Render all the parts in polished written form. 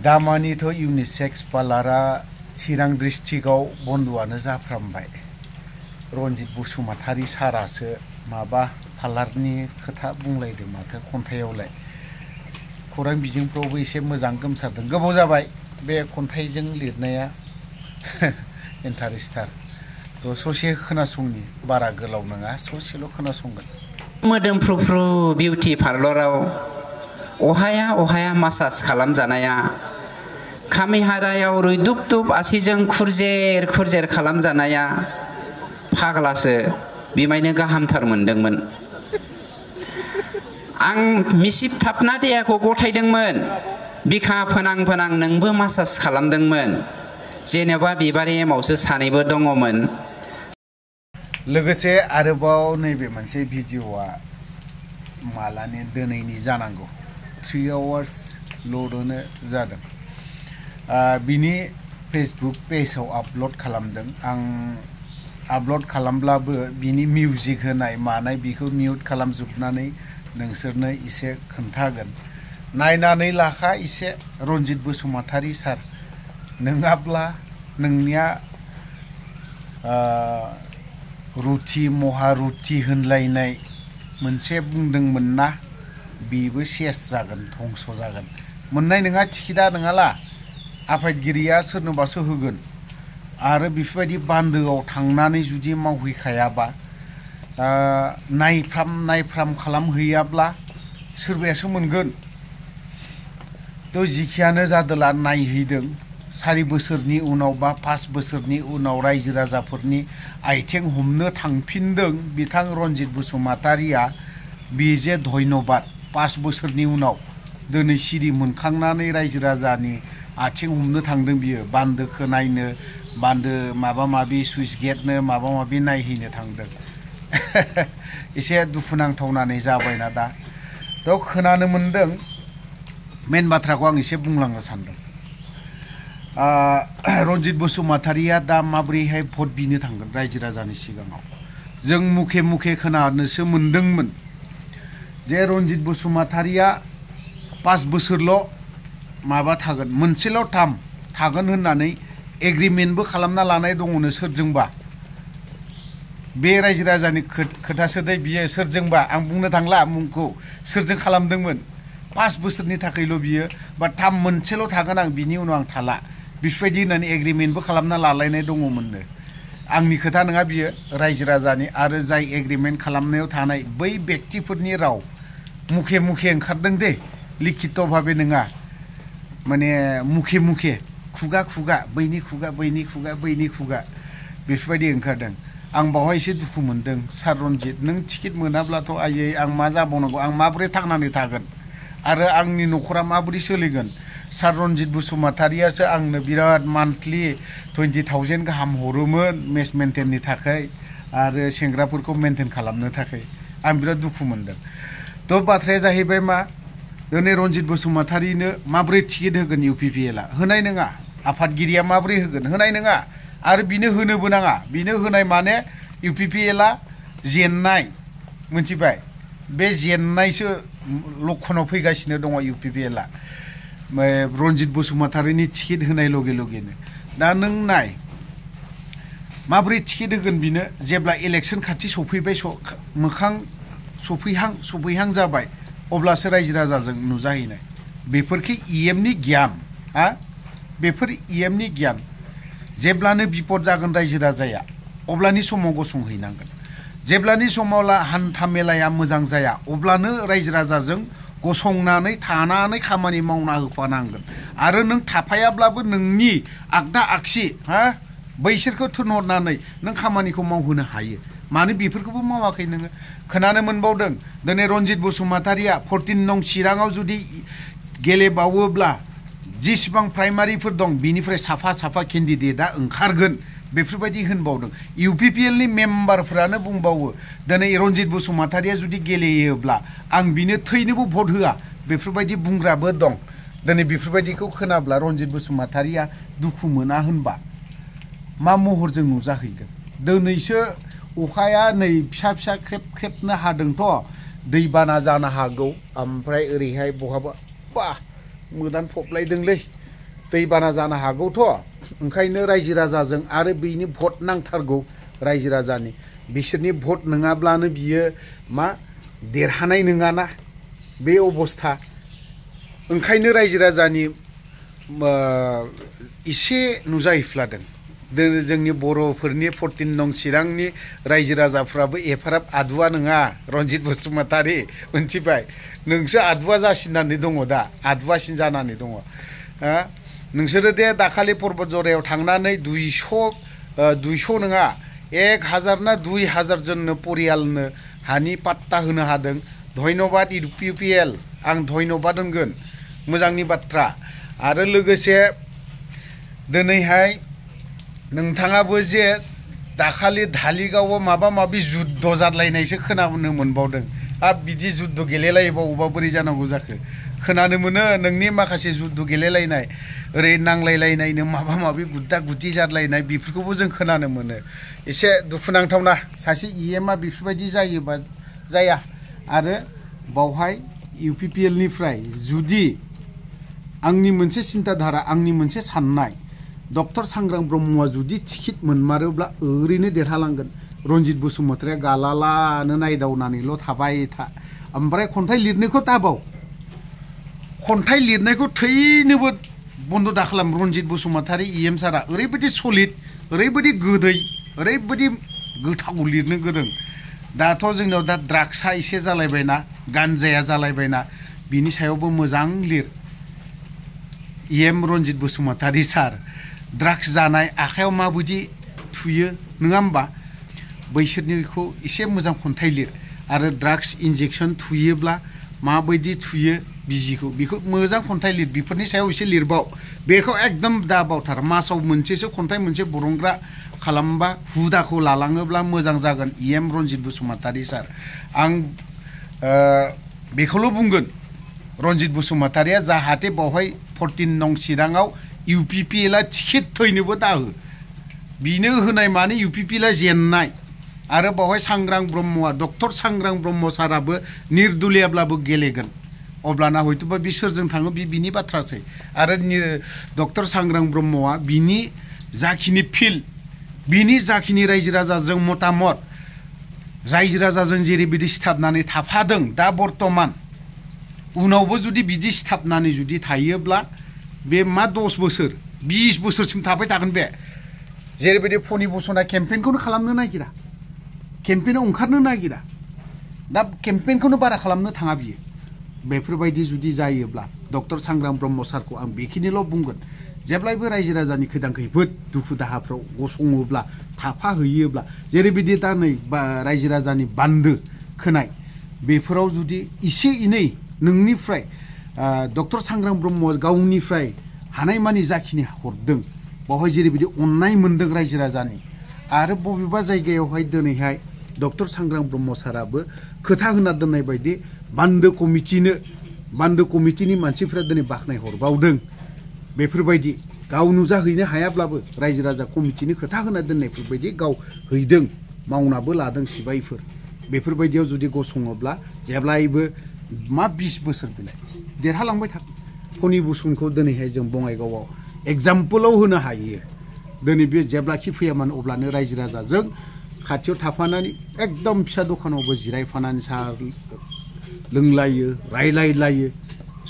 दामानिथ' इउनिसेक्स पार्लारा चिरां डिस्ट्रिक्टआव बन्द'आनो जाफ्रामबाय। रनजित बसुमतारी सारासो माबा पार्लारनि खोथा बुंलायदों माथो खन्थाइयावलाय। खौरां बिजोंफ्रावबो एसे मोजां गोमसारदों। गोबाव जाबाय बे खन्थाइजों लिरनाया इन्टारेस्टार। थ' ससे खोनासंनि, बारा गोलाव नङा, ससेल' खोनासंगोन। मोदोमफ्रुफ्रु बिउटि पार्लराव अहाया मासाज खालामजानाया, खामिहारायाव रुइदुबदुब आसिजों खुरजेर खालामजानाया फाग्लासो बिमायनो गाहामथार मोनदोंमोन। आं मिसिबथाबना देहाखौ गथायदोंमोन, बिखा फोनां नोंबो मासाज खालामदोंमोन, जेनेबा बिबार एमावसो सानैबो दङमोन। लोगोसे आरोबाव नैबे मोनसे भिडिअआ मालानि दिनैनि जानांगौ, 3 आवार्सल'नो जादों। बिनि फेसबुक पेजाव आपल'ड खालामदों। आं आपल'ड खालामब्लाबो बिनि मिउजिक होनाय मानाय बेखौ मिउट खालामजोबनानै नोंसोरनो एसे खोन्थागोन। नायनानै लाखा एसे। रनजित बसुमतारी सार, नङाब्ला नोंनिया रुथि महारुथि होनलायनाय मोनसे बुंदोंमोन ना, बेबो सेस जागोन, धंस जागोन। मोननाय नङा टिकेटआ, नङाला आफादगिरिया सोरनोबासो होगोन। आरो बेफोरबायदि बान्दोआव थांनानै जुदि मावहैखायाबा, नायफ्राम खालामहैयाब्ला सोरबायासो मोनगोन। थ' जिखियानो जादोला नायहैदों। 4 बोसोरनि उनाव बा 5 बोसोरनि उनाव रायजो राजाफोरनि आइथिं हमनो थांफिनदों बिथां रनजित बसुमतारीया। बेजे धन्यबाद। 5 बोसोरनि उनाव दिनै सिरि मोनखांनानै रायजो राजानि आथिं हमनो थांदों बियो। बान्दोखौ नायनो, बान्दो माबा माबि सुइस गेटनो माबा माबि नायहैनो थांदों। एसे दुखुनांथावनानै जाबायना दा। थ' खोनानो मोनदों, मेन बाथ्राखौ आं एसे बुंलांनो सानदों। रनजित बसुमतारीया दा माबोरैहाय भट बिनो थांगोन रायजो राजानि सिगाङाव। जों मुखे खोनानोसो मोनदोंमोन जे रनजित बसुमतारीया 5 बोसोरल' माबा थागोन, मोनसेल' टार्म थागोन होननानै एग्रिमेन्टबो खालामना लानाय दङनो सोरजोंबा। बे रायजो राजानि खोथासो दे बियो, सोरजोंबा आं बुंनो थांला मुंखौ, सोरजों खालामदोंमोन। 5 बोसोरनि थाखायल' बियो बा टार्म मोनसेल' थागोन आं, बिनि उनाव आं थाला, बेफोरबायदि होननानै एग्रिमेन्टबो खालामना लालायनाय दङमोननो। आंनि खोथा नङा बियो, रायजो राजानि आरो जाय एग्रिमेन्ट खालामनायाव थानाय बै बेक्तिफोरनि राव मुखे ओंखारदों दे, लिखित भाबे नङा, माने मुखे खुगा बैनि खुगा बेफोरबायदि ओंखारदों। आं बावहाय एसे दुखु मोनदों। सार रनजित, नों टिकेट मोनाब्लाथ' आयै आं मा जाबावनांगौ, आं माबोरै थांनानै थागोन आरो आंनि न'खरा माबोरै सोलिगोन। सार रनजित बसुमतारीयासो आंनो बिराद मान्थलि 20,000 गाहाम हरोमोन मेस मेन्टेननि थाखाय आरो सेंग्राफोरखौ मेन्टेन खालामनो थाखाय। आं बिराद दुखु मोनदों। थ' बाथ्राया जाहैबाय मा, दिनै रनजित बसुमतारीनो माबोरै टिकेट होगोन UPPLआ? होनाय नङा। आफादगिरिया माबोरै होगोन? होनाय नङा। आरो बिनो होनोबो नाङा। बिनो होनाय माने UPPLआ जेननाय, मिथिबाय? बे जेननायसो लक्षणाव फैगासिनो दङ UPPLआ। रनजित बसुमतारीनि टिकेट होनाय लगेनो। दा नों नाय, माबोरै टिकेट होगोन बिनो, जेब्ला इलेक्सन खाथि सफैबाय, मोखां सफैहां जाबाय, अब्लासो रायजो राजाजों नुजाहैनाय। बेफोरखि EMनि गियान, बेफोर EMनि गियान। जेब्लानो बिपद जागोन रायजो राजाया, अब्लानि समाव गसंहैनांगोन। जेब्लानि समाव हान्था मेलाया मोजां जाया, अब्लानो रायजो राजाजों गसंनानै थानानै खामानि मावना होफानांगोन। आरो नों थाफायाब्लाबो नोंनि आगदा आगसि बैसोरखौ थिनहरनानै नों खामानिखौ मावहोनो हायो। मानो बेफोरखौबो मावाखै नोङो? खोनानो मोनबावदों दिनै रनजित बसुमतारीया 14 नं चिराङाव जुदि गेलेबावोब्ला जेसेबां प्राइमारिफोर दं बिनिफ्राय साफा केन्डिडेटआ ओंखारगोन, बेफोरबायदि होनबावदों। UPPLनि मेम्बारफ्रानो बुंबावो दिनै रनजित बसुमतारीया जुदि गेलेयोब्ला आं बिनो थैनोबो भट होआ, बेफोरबायदि बुंग्राबो दं। दिनै बेफोरबायदिखौ खोनाब्ला रनजित बसुमतारीया दुखु मोना होनबा मा महरजों नुजाहैगोन? दिनैसो अखाया नै फिसा ख्रेबनो हादोंथ', दैबाना जानो हागौ। ओमफ्राय ओरैहाय बहाबा मोदान फबलायदोंलै, दैबाना जानो हागौथ' ओंखायनो रायजो राजाजों आरो बिनि भट नांथारगौ रायजो राजानि बिसोरनि भट नङाब्लानो बियो मा देरहानाय नङाना बे अबस्था ओंखायनो रायजो राजानि एसे नुजाहैफ्लादों जोंनि बर'फोरनि 14 नं चिरांनि रायजो राजाफ्राबो एफाराब आदुवा नङा रनजित बसुमतारी मोनथिबाय नोंसो आदुवा जासिननानै दङ दा आदुवासिन जानानै दङ नोंसोरो दे दाखालि पर्बत जरायाव थांनानै 200 नङा 1000 ना 2000 जननो परियालनो हानि पाट्टा होनो हादों धन्यबाद UPL आं धन्यबाद होनगोन मोजांनि बाथ्रा आरो लोगोसे दिनैहाय नोंथाङाबो जे दाखालि धालिगावआव माबा माबि जुद्ध जादलायनायसो खोनानो मोनबावदों बिदि जुद्ध गेलेलायबावोबा बोरै जानांगौ जाखो खोनानो मोनो नोंनि माखासे जुद्ध गेलेलायनाय ओरै नांलायलायनायनो माबा माबि गुद्दा गुद्दि जादलायनाय बेफोरखौबो जों खोनानो मोनो एसे दुखुनांथावना सासे EMआ बेफोरबायदि जायोबा जाया आरो बावहाय UPPL निफ्राय जुदि आंनि मोनसे सिन्ताधारा आंनि मोनसे साननाय डक्टर सांग्रां ब्रह्मआ जुदि टिकेट मोनमारोब्ला ओरैनो देरहालांगोन रनजित बसुमतारीया गालालानो नायदावनानैल' थाबाय था ओमफ्राय खन्थाइ लिरनायखौ दाबाव खन्थाइ लिरनायखौ थैनोबो बन्द' दा खालाम रनजित बसुमतारी EM सारा ओरैबायदि सलिड ओरैबायदि गोदै ओरैबायदि गोथाव लिरनो गोरों दाथ' जोंनाव दा ड्राग्सआ एसे जालायबायना गान्जाया जालायबायना बिनि सायावबो मोजां लिर EM रनजित बसुमतारी सार ड्राग्स जानाय आखायाव माबायदि थुयो नङा होमबा बैसोरनिखौ एसे मोजां खन्थाइ लिर आरो ड्राग्स इन्जेक्सन थुयोब्ला माबायदि थुयो बिजिखौ बेखौ मोजां खन्थाइ लिर बेफोरनि सायाव एसे लिरबाव बेखौ एकदम दा बावथार मासाव मोनसेसो खन्थाइ मोनसे बरनग्रा खालामबा हुदाखौ लालाङोब्ला मोजां जागोन EM रनजित बसुमतारी सार आं बेखौल' बुंगोन रनजित बसुमतारीया जाहाथे बावहाय 14 नं चिराङाव UPPLआ टिकेट थैनोबो दाहो बिनो होनाय माने UPPLआ जेननाय आरो बावहाय सांग्रां ब्रह्मआ डक्टर सांग्रां ब्रह्म साराबो निर्दलियाब्लाबो गेलेगोन अब्लाना हयतोबा बि सोरजों थाङो बिनि बाथ्रासै आरो डक्टर सांग्रां ब्रह्मआ बिनि जाखिनि फिल्ड बिनि जाखिनि रायजो राजाजों मतामत रायजो राजाजों जेरैबायदि सिथाबनानै थाफादों दा बर्तमान उनावबो जुदि बिदि सिथाबनानै जुदि थायोब्ला बे मा 10 बोसोर 20 बोसोरसिम थाबाय थागोन बे जेरैबायदि फनि बसना केम्पेइनखौनो खालामनो नागिरा केम्पेइनाव ओंखारनो नागिरा दा केम्पेइनखौनो बारा खालामनो थाङा बियो बेफोरबायदि जुदि जायोब्ला डक्टर सांग्रां ब्रह्म सारखौ आं बेखिनिल' बुंगोन जेब्लायबो रायजो राजानि खैदां खैफोद दुखु दाहाफ्राव गसङोब्ला थाफाहैयोब्ला जेरैबायदि दा नै रायजो राजानि बान्दो खोनाय बेफोराव जुदि एसे एनै नोंनिफ्राय डक्टर सांग्रां ब्रह्मआ गावनिफ्राय हानायमानि जाखिनि हरदों बावहाय जेरैबायदि अननाय मोन्दों रायजो राजानि आरो बबेबा जायगायावहाय दिनैहाय डक्टर सांग्रां ब्रह्म साराबो खोथा होना दोननाय बायदि बान्दो कमिटिनि मानसिफ्रा दिनै बाख्नाय हरबावदों बेफोरबायदि गाव नुजाहैनो हायाब्लाबो रायजो राजा कमिटिनि खोथा होना दोननायफोरबायदि गाव हैदों मावनाबो लादों सिबायफोर बेफोरबायदियाव जुदि गसङोब्ला जेब्लायबो मा 20 बोसोर बिलाय देरहालांबाय थागोन फनि बसुमखौ दिनैहाय जों बङाइगावआव एग्जाम्पोलाव होनो हायो दिनै बे जेब्लाखि फैया मानो अब्लानो रायजो राजाजों खाथियाव थाफानानै एकदम फिसा दखानावबो जिरायफानानै साहा लोंलायो रायलायलायो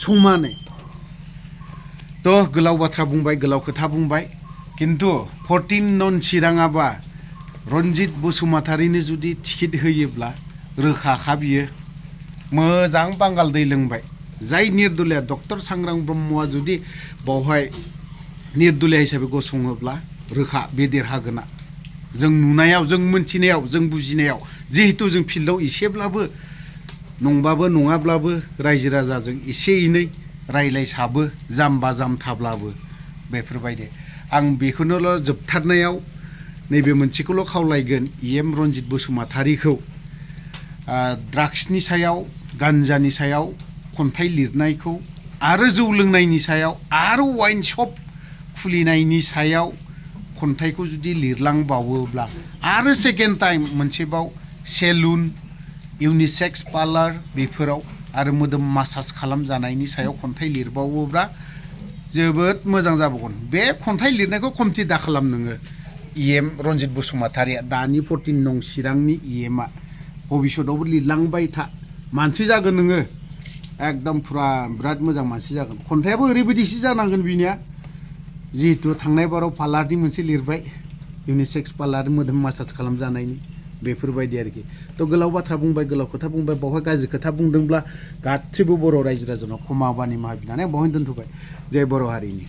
समानै थ' गोलाव बाथ्रा बुंबाय गोलाव खोथा बुंबाय खिन्थु 14 नं चिराङाबा रनजित बसुमतारीनो जुदि टिकेट होयोब्ला रोखाखा बियो मोजां बांगाल दै लोंबाय जाय निर्दलिया डक्टर सांग्रां ब्रह्मआ जुदि बावहाय निर्दलिया हिसाबै गसङोब्ला रोखा बे देरहागोना जों नुनायाव जों मोनथिनायाव जों बुजिनायाव जिहेतु जों फिल्डआव एसेब्लाबो नंबाबो नङाब्लाबो रायजो राजाजों एसे एनै रायलायसाबो जाम्बा जाम्थाब्लाबो बेफोरबायदि आं बेखौनोल' जोबथारनायाव नैबे मोनसेखौल' खावलायगोन EM रनजित बसुमतारीखौ ड्राग्सनि सायाव गान्जानि सायाव खन्थाइ लिरनायखौ आरो जौ लोंनायनि सायाव आरो वाइन शप खुलिनायनि सायाव खन्थाइखौ जुदि लिरलांबावोब्ला आरो सेकेन्ड टाइम मोनसेबाव सेलुन इउनिसेक्स पार्लार बेफोराव आरो मोदोम मासाज खालामजानायनि सायाव खन्थाइ लिरबावोब्ला जोबोद मोजां जाबावगोन बे खन्थाइ लिरनायखौ खमथि दा खालाम नोङो इएम रनजित बसुमतारिया दानि 14 नं चिरांनि इएमआ भबिष्यतआवबो लिरलांबाय था मानसि जागोन नोङो एकदम फुरा बिराद मोजां मानसि जागोन खन्थाइयाबो ओरैबायदिसो जानांगोन बिनिया जिहेतु थांनाय बाराव पालारनि मोनसे लिरबाय इउनिसेक्स पालार मोदोम मासाज खालामजानायनि बेफोरबायदि आरोखि थ' गोलाव बाथ्रा बुंबाय गोलाव खोथा बुंबाय बावहाय गाज्रि खोथा बुंदोंब्ला गासिबो बर' रायजो राजानाव क्षमा बानि माहा बिनानै बावहाय दोनथ'बाय जय बर' हारिनि